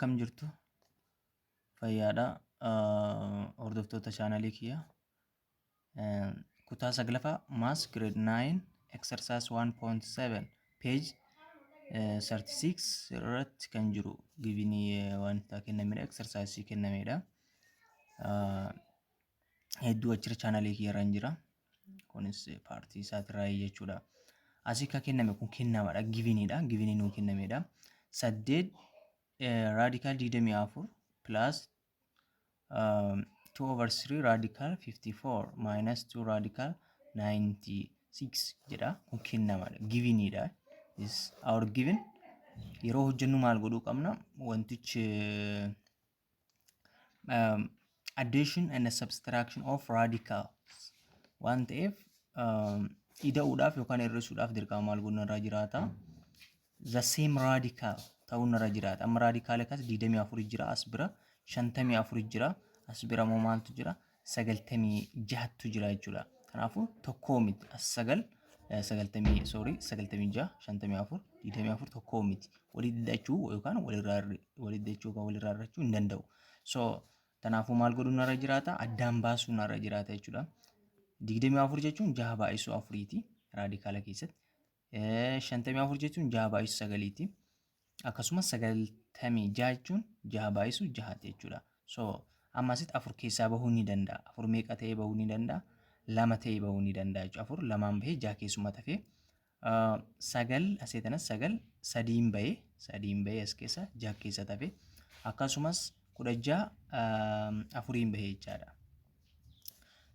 Akkam jirtu? Fayyaadha. Hordoftoota chaanalii kiyya. Kutaa saglaffaa, Maths Grade 9, Exercise 1.7, page 36 irratti kan jiru given wanta kennamedha. Exercise kennamedha. Hedduu achirra chaanalii kiyya irra hin jira. Kunis paartii isaatirraa jechuudha. Asii kan kenname kun kennamadha. Giveniidha. Givenii nuu kennamedha. 8 radical 24 plus 2 over 3 radical 54 minus 2 radical 96 jedha. Kun kennamadha. Giveniidha. Is our given. Yeroo hojjennu maal godhuu qabna? Wantichi addition and subtraction of radicals waan ta'eef, ida'uudhaaf yookaan hir'isuudhaaf dirqama maal godhuu irra jiraata? The same radical ta'uu irra jiraata. Amma radical akkas 24 jira as bira, 54 jira as bira immoo maaltu jira? 96tu jira jechuudha. Kanaafuu tokkoo miti, as sagal sagaltamii, sorry, 96, 54, 24 tokkoo miti. Walitti hidhachuu yookaan walirraa walitti hidhachuu yookaan walirraa hir'achuu hin danda'u. So kanaafuu maal godhuun irra jiraata? Addaan baasuun irra jiraata jechuudha. 24 jechuun jaha baay'isuu afuriiti radical keessatti. 54 jechuun jaha baay'isuu sagaliiti. Akkasumas 96 jechuun jaha baay'isuu jahaati jechuudha. So amma asitti afur keessaa bahuu ni danda'a. Afur meeqa ta'ee bahuu ni danda'a? Lama ta'ee bahuu ni danda'a jechuudha. Afur lamaan bahee jaha keessuma tafee, sagal asii kanas sagal sadiin bahee as keessa jaha keessa tafee, akkasumas 16 afuriin bahee jechaadha.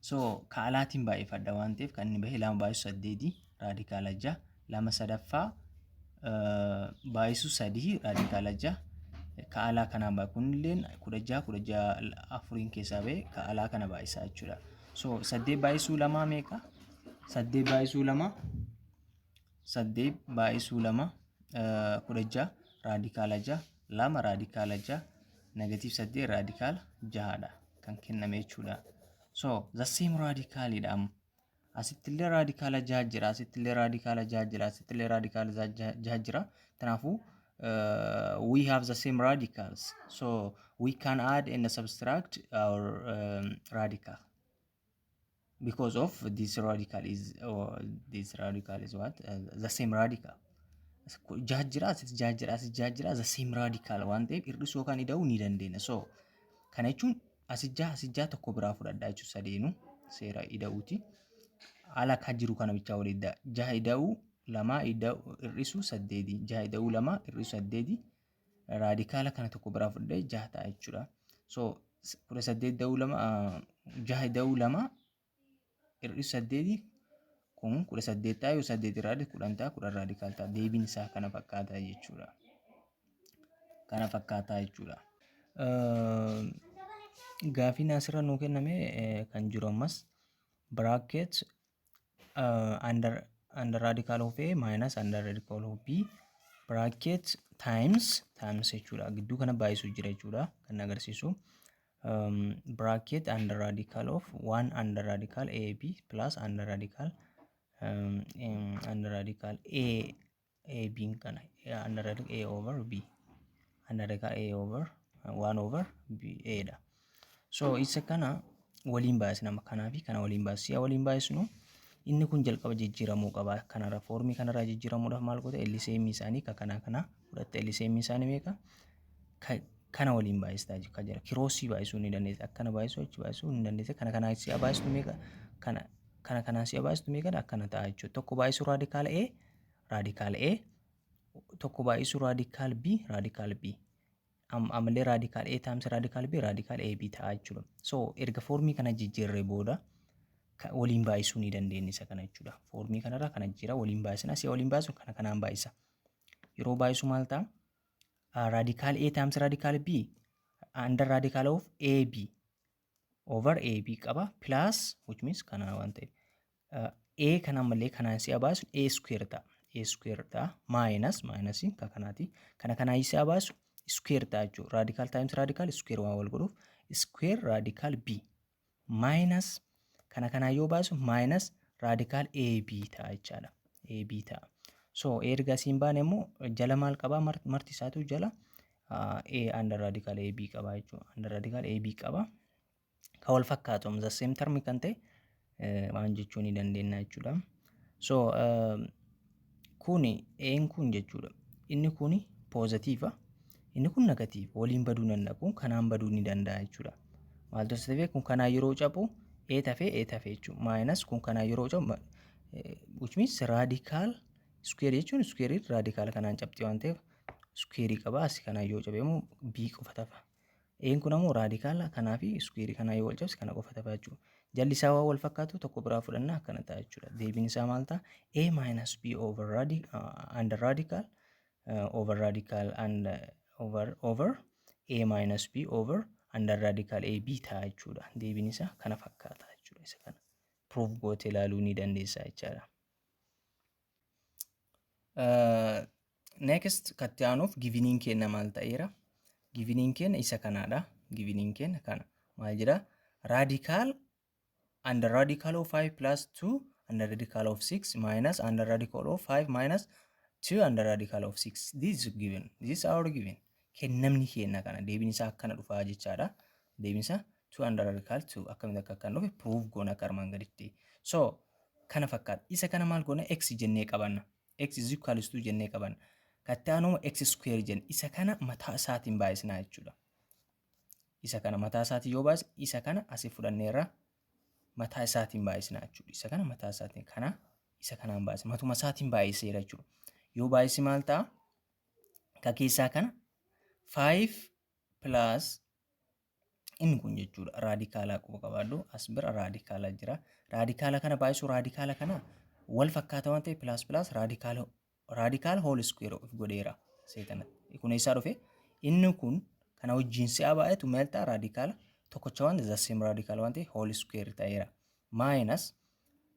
So ka alaatiin baay'ifadha waan ta'eef, kan inni bahee lama baay'isu saddeeti radical jaha, lama sadaffaa baay'isu sadii radical jaha, ka alaa kanaan baay'ee kunilleen 16, 16 afuriin keessaa bahee ka alaa kana baay'isaa jechuudha. So saddeet baay'isuu lamaa meeqa? Saddeet baay'isuu lama, saddeet baay'isuu lama 16 radical jaha, lama radical jaha, negative saddeet radical jahadha kan kenname jechuudha. So the same radicalidha amma. Asitti illee radical jaha jira, asitti illee radical jaha jira, asitti illee radical jaha jira. Kanaafuu we have the same radicals. So we can add and subtract our radical. Because of this radical is this radical is what? The same radical. Jaha jira, asitti jaha jira, asitti jaha jira, the same radical waan ta'eef hir'isuu yookaan ida'uu ni dandeenya. So kana jechuun asi jaha, asi jaha, tokko biraa fudhadhaa jechuudha, sadeenuu seera ida'uuti. Haala akka jiru kana bichaa walii da'a. Jaha ida'uu lama ida'uu hir'isuu saddeeti. Jaha ida'uu lama hir'isuu saddeeti. Radical kana tokko biraa fudhadhee jaha ta'a jechuudha. So 18 ida'uu lama, jaha ida'uu lama hir'isuu saddeeti kun 18 ta'a. Yoo saddeet irraa 10 ta'a, 10 radical ta'a. Deebiin isaa kana fakkaata jechuudha. Kana fakkaataa jechuudha. Gaafiin asirra nuu kenname kan jiru ammas bracket under radical of A minus under radical of B bracket times times jechuudha. Gidduu kana baay'isuu jira jechuudha kan agarsiisu. Bracket under radical of 1 under radical AB plus under radical under radical A A B kana under radical A over B under radical A over 1 over B A dha. So isa kana waliin baay'isna, kanaa fi kana waliin baay'isna. Si'a waliin baay'isnu inni kun jalqaba jijjiiramuu qaba. Kanarra foormii kanarraa jijjiiramuudhaaf maal goota? LCM isaanii ka kanaa kana fudhatte. LCM isaanii meeqa? Kana waliin baay'istaa kan jira. Crossii baay'isuu ni dandeessa. Akkana baay'isuu, achi baay'isuu ni dandeessa. Kana kanaa si'a baay'istu meeqa? Kana kana kanaan si'a baay'istu meeqa? Akkana ta'a jechuudha. Tokko baay'isuu radical A radical A, tokko baay'isuu radical B radical B. Ammallee radical A times radical B radical AB ta'a jechuudha. So erga foormii kana jijjiirree booda waliin baay'isuu ni dandeenya isa kana jechuudha. Foormii kanarraa kana jira waliin baay'isna. Si'a waliin baay'isu kana kanaan baay'isa. Yeroo baay'isu maal ta'a? Radical A times radical B under radical of AB over AB qaba plus, which means kana waan ta'eef, A kana ammallee kanaan si'a baasu A square ta'a. A square ta'a minus minus ka kanaati. Kana kanaan si'a baasu square ta'a jechuudha. Radical times radical square waan wal godhuuf square radical B minus kana kanaan yoo baasu minus radical AB ta'a jechaadha. AB ta'a. So erga asiin baane immoo jala maal qabaa? Marti isaatu jala A under radical AB qaba jechuudha. Under radical AB qaba. Kan wal fakkaatu, the same term kan ta'e waan jechuu ni dandeenya jechuudha. So kuni A'n kun jechuudha. Inni kuni positive, inni kun negative, waliin baduu danda'a. Kun kanaan baduu ni danda'a jechuudha. Maaltu as ta'e? Kun kanaan yeroo cabu A tafee, A tafee jechuudha. Minus kun kanaan yeroo cabu, which means radical square jechuun square radical kanaan cabxee waan ta'eef square qaba. As kanaan yoo cabe immoo B qofa tafa. A'n kun ammoo radical kanaa fi square kanaa yoo wal cabse kana qofa tafa jechuudha. Jalli isaa waan wal fakkaatu tokko biraa fudhannaa, akkana ta'a jechuudha. Deebiin isaa maal ta'a? A minus B over under radical over radical and over A minus B over under radical A B ta'a jechuudha. Deebiin isaa kana fakkaata jechuudha. Isa kana proof gootee ilaaluu ni dandeessa jechaadha. Next katti aanuuf giveniin kenna maal ta'eera? Giveniin kenna isa kanaadha. Giveniin kenna kana. Maal jedha? Radical under radical of 5 plus 2 under radical of 6 minus under radical of 5 minus 2 under radical of 6. This is given. This is our given. Kennamni kenna kana. Deebiin isaa akkana dhufaa jechaadha. Deebiin isaa 2 under radical 2 akkamitti akka akkan dhufe proof goona akka armaan gaditti. So kana fakkaata. Isa kana maal goona? X jennee qabanna. X is equals to jennee qabanna. Katti aanuma x square jenne, isa kana mataa isaatiin baay'isnaa jechuudha. Isa kana mataa isaatiin yoo baay'ise, isa kana asii fudhanneerra, mataa isaatiin baay'isnaa jechuudha. Isa kana mataa isaatiin, kana isa kanaan baay'isna. Matuma isaatiin baay'iseera jechuudha. Yoo baay'ise maal ta'a? Ka keessaa kana 5 plus inni kun jechuudha. Radicalaa quba qabaadhu, as bira radicalaa jira. Radicala kana baay'isuu, radicala kana wal fakkaata waan ta'eef plus plus radicala radical whole square of godheera seetanatti. Kun eessaa dhufe? Inni kun kana wajjin si'a baay'atu maal ta'a? Radicala tokkocha waan the same radical waan ta'eef whole square ta'eera. Minus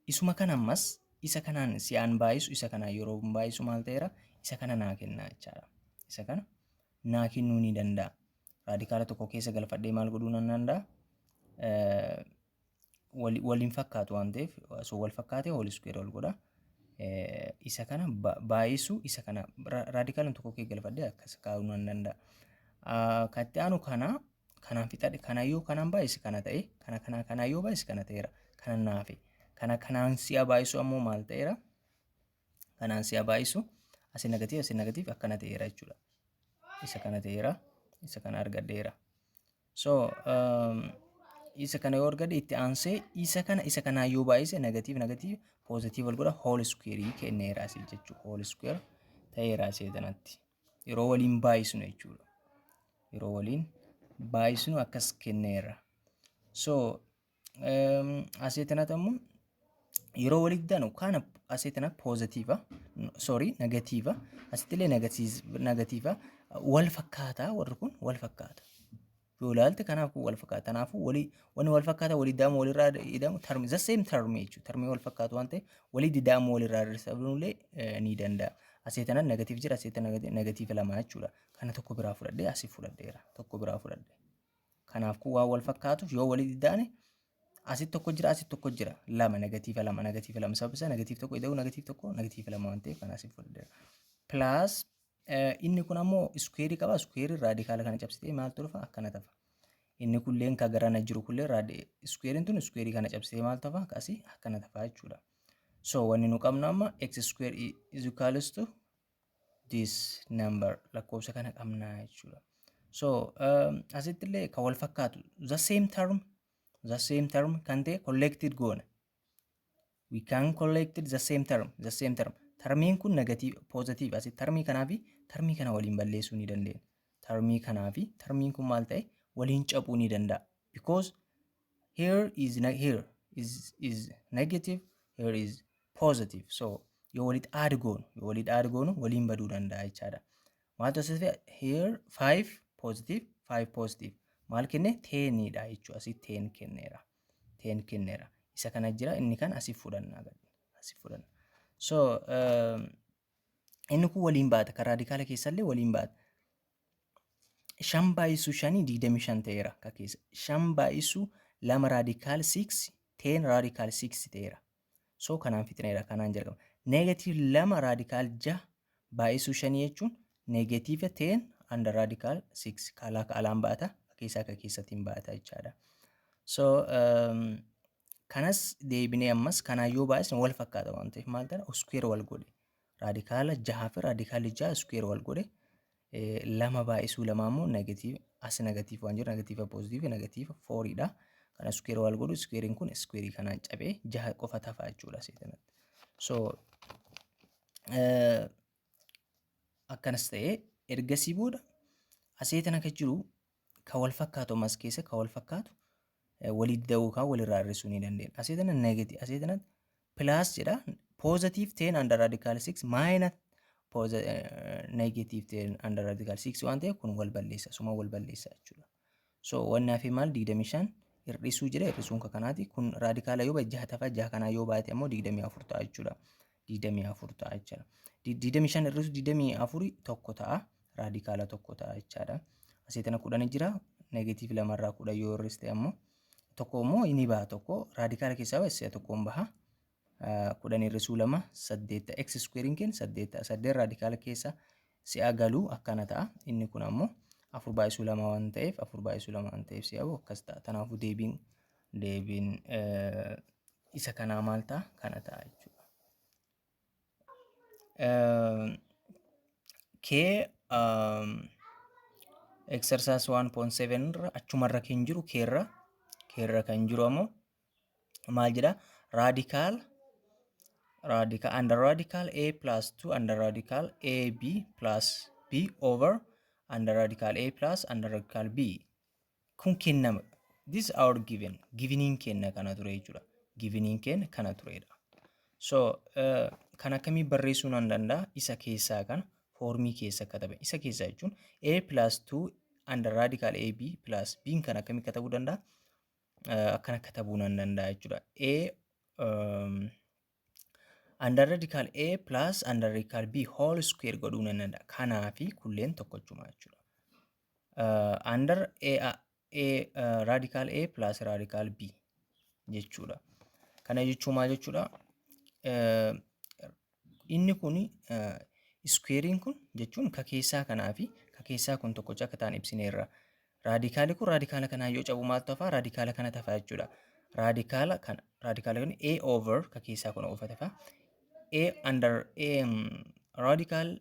isuma kana ammas isa kanaan si'aan baay'isu, isa kanaan yeroo baay'isu maal ta'eera? Isa kana naa kenna jechaadha. Isa kana naa kennuu ni danda'a. Radicala tokko keessa galfadhee maal godhuu nan danda'a? Waliin fakkaatu waan ta'eef, osoo wal fakkaate whole square wal godha. Isa kana baay'isu, isa kana radicala tokko keessa galfadhee akkas kaa'uu nan danda'a. Kan itti aanu kana kanaan fixadhe, kana yoo kanaan baay'ise kana ta'e, kana kana kana yoo baay'ise kana ta'eera, kana naafe. Kana kanaan si'a baay'isu ammoo maal ta'eera? Kanaan si'a baay'isu asii negative, asii negative, akkana ta'eera jechuudha. Isa kana ta'eera, isa kana argadheera. So isa kana yoo argadhe, itti aansee isa kana isa kanaan yoo baay'ise negative negative positive wal godha, whole square kenneera asii jechuudha. Whole square ta'eera asii kanatti. Yeroo waliin baay'isnu jechuudha. Yeroo waliin baay'isnu akkas kenneera. So asii kanatti ammoo yeroo walitti danu kana asii kana positive, sorry, negative, asitti illee negative, wal fakkaataa, warri kun wal fakkaata. Yoo ilaalte kanaaf kun wal fakkaata. Kanaafuu walii wanni wal fakkaata walii daamu, walirraa ida'amu, term the same term jechuudha. Termii wal fakkaatu waan ta'eef walii didaamu, walirraa hir'isuu ni danda'a. Asii tana negative jira, asii tana negative lama jechuudha. Kana tokko biraa fudhadhee asii fudhadheera. Tokko biraa fudhadhe. Kanaaf kun waan wal fakkaatuuf yoo walii didaane asitti tokko jira, asitti tokko jira. Lama, negative lama, negative lama, sababni isaa negative tokko ida'uu negative tokko negative lama waan ta'eef kana asii fudhadheera. Plus inni kun ammoo squareii qaba. Squareii radicala kana cabsitee maaltu dhufa? Akkana tafa. Inni kulleen ka garana jiru kullee squareiin tun squareii kana cabsitee maal tafa? Akkasii akkana tafa jechuudha. So wanni nu qabnu amma x square is equals to this number, lakkoofsa kana qabna jechuudha. So asitti illee kan wal fakkaatu the same term kan ta'e collected goona. We can collect the same term. Termiin kun negative, positive, asitti termii kanaa fi termii kana waliin balleessuu ni dandeenya. Termii kanaa fi termiin kun maal ta'e? Waliin cabuu ni danda'a. Because here is negative, here is positive. So yoo walitti add goonu waliin baduu danda'a jechaadha. Maaltu asitti here 5 positive, 5 positive maal kenne? 10dha jechuudha. Asii 10 kenneera. 10 kenneera. Isa kana jira, inni kan asii fudhanna, asii fudhanna. So inni kun waliin baata, kan radicala keessallee waliin baata. Shan baay'isuu shanii 25 ta'eera ka keessa. Shan baay'isuu lama radical 6, 10 radical 6 ta'eera. So kanaan fixneera, kanaan jalqaba. Negative lama radical 6 baay'isuu shanii jechuun negative 10 under radical 6 kalaa ka alaan ba'ata, keessaa ka keessattiin ba'ata jechaadha. So kanas deebinee ammas kanaan yoo baay'isne wal fakkaata waan ta'eef maal ta'a? Square wal godhe. Raadikaala jaha fi raadikaalli jaha square wal godhe. Lama baay'isuu lama immoo negative, as negative waan jiru, negative positive negative fouriidha. Kana square wal godhu, squarein kun square kanaan cabee jaha qofa tafa jechuudha asii. So akkanas ta'ee ergasii booda asii tana kan jiru kan wal fakkaatu, ammas keessa kan wal fakkaatu walii da'uu kan walirraa hir'isuu ni dandeenya. Asii tana negative, asii tana plus jedha, positive 10 under radical 6 minus negative 10 under radical 6 waan ta'eef kun wal balleessa, suma wal balleessa jechuudha. So wanni hafe maal? 25 hir'isuu jira, hir'isuun ka kanaati. Kun raadikaala yoo bahe jaha tafa, jaha kanaa yoo baate ammoo 24 ta'a jechuudha. 24 ta'a jechuudha. 25 hir'isuu 24 tokko ta'a, raadikaala tokko ta'a jechaadha. Asii tana 10 jira, negative lamarraa 10 yoo hir'iste ammoo tokko immoo ni baha, tokko raadikaala keessaa bahe si'a tokkoon baha. 10 hir'isuu lama saddeet ta'a. X squarein keenya saddeet ta'a. Saddeet raadikaala keessa si'a galuu akkana ta'a. Inni kun ammoo afur baay'isuu lama waan ta'eef, afur baay'isuu lama waan ta'eef si'a bahu akkas ta'a. Kanaafuu deebiin isa kanaa maal ta'a? Kana ta'a jechuudha. Kee exercise 1.7 irra achumarra kan jiru, keerra kan jiru ammoo maal jedha? Radical under radical a plus 2 under radical ab plus b over under radical a plus under radical b kun kennama. This is our given. Giveniin kenna kana ture jechuudha. Giveniin kenna kana turedha. So kan akkamii barreessuu nan danda'a? Isa keessaa kana foormii keessa katabe. Isa keessaa jechuun a plus 2 under radical ab plus b kan akkamii katabuu danda'a? Akkana katabuu nan danda'a jechuudha. A under radical a plus under radical b whole square godhuu nan danda'a. Kanaa fi kulleen tokkochuma jechuudha. Under a radical a plus radical b jechuudha. Kana jechuun maal jechuudha? Inni kun squarein kun jechuun ka keessaa kanaa fi ka keessaa kun tokkocha akka ta'an ibsineerra. Raadikaali kun raadikaala kanaa yoo cabu maaltu hafaa? Raadikaala kana tafa jechuudha. Raadikaala kana, raadikaala kun a over ka keessaa kun ofa tafa. A under a radical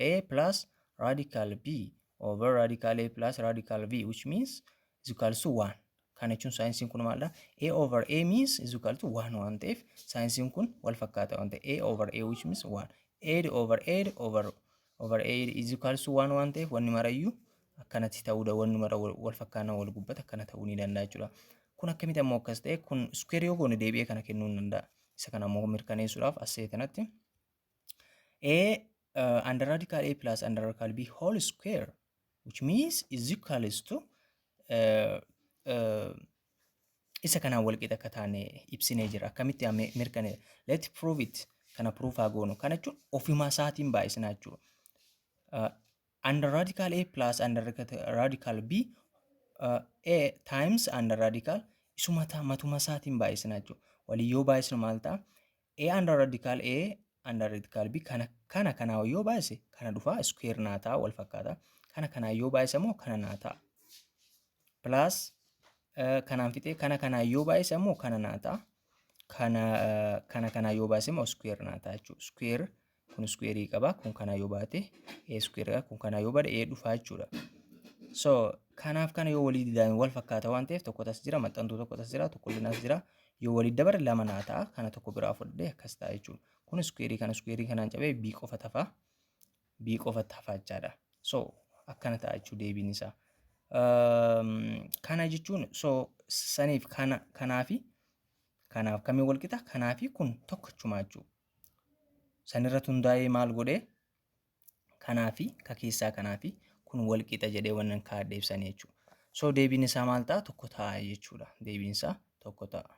a plus radical b over radical a plus radical b, which means is equals to 1. Kana jechuun signsiin kun maalidha? A over a means is equal to 1 waan ta'eef, signsiin kun wal fakkaata waan ta'eef, a over a, which means 1. 8 over 8 over 8 is equals to 1 waan ta'eef, wanni marayyuu akkanatti ta'uudha, wanni mara wal fakkaana wal gubbata akkana ta'uu ni danda'a jechuudha. Kun akkamitti ammoo akkas ta'e? Kun square yoo goone deebi'ee kana kennuu ni danda'a. Isa kana ammoo mirkaneessuudhaaf as kanatti a under radical a plus under radical b whole square, which means is equals to isa kanaan wal qixa akka taane ibsinee jira. Akkamitti mirkanee? Let prove it. Kana proof haa goonu. Kana jechuun ofuma isaatiin baay'isnaa jechuudha. Under radical a plus under radical b a times under radical isuma matuma isaatiin baay'isnaa jechuudha. Walii yoo baay'isnu maal ta'a? A under radical a under radical b kana kanaa yoo baay'ise kana dhufa, square naa ta'a, wal fakkaata. Kana kanaa yoo baay'ise immoo kana naa ta'a. Plus kanaan fixee kana kanaa yoo baay'ise immoo kana naa ta'a. Kana kanaa yoo baay'ise immoo square naa ta'a jechuudha. Square kun square qaba. Kun kanaa yoo baate a square, kun kanaa yoo baate a dhufa jechuudha. So kanaaf kana yoo walii didaan wal fakkaata waan ta'eef, tokko tas jira, maxxantuu tokko tas jira, tokko illee as jira. Yoo walii dabare lama naa ta'a. Kana tokko biraa fudhadhee akkas ta'a jechuudha. Kun square kana square kanaan cabee b qofa tafa. B qofa tafa jechaadha. So akkana ta'a jechuudha deebiin isaa. Kana jechuun so saniif kana kanaa fi kanaaf kamiin wal qixa? Kanaa fi kun tokkochuma jechuudha. Sanirratti hundaa'ee maal godhee? Kanaa fi ka keessaa kanaa fi kun wal qixa jedhee wannan kaadhee ibsanii jechuudha. So deebiin isaa maal ta'a? Tokko ta'a jechuudha. Deebiin isaa tokko ta'a.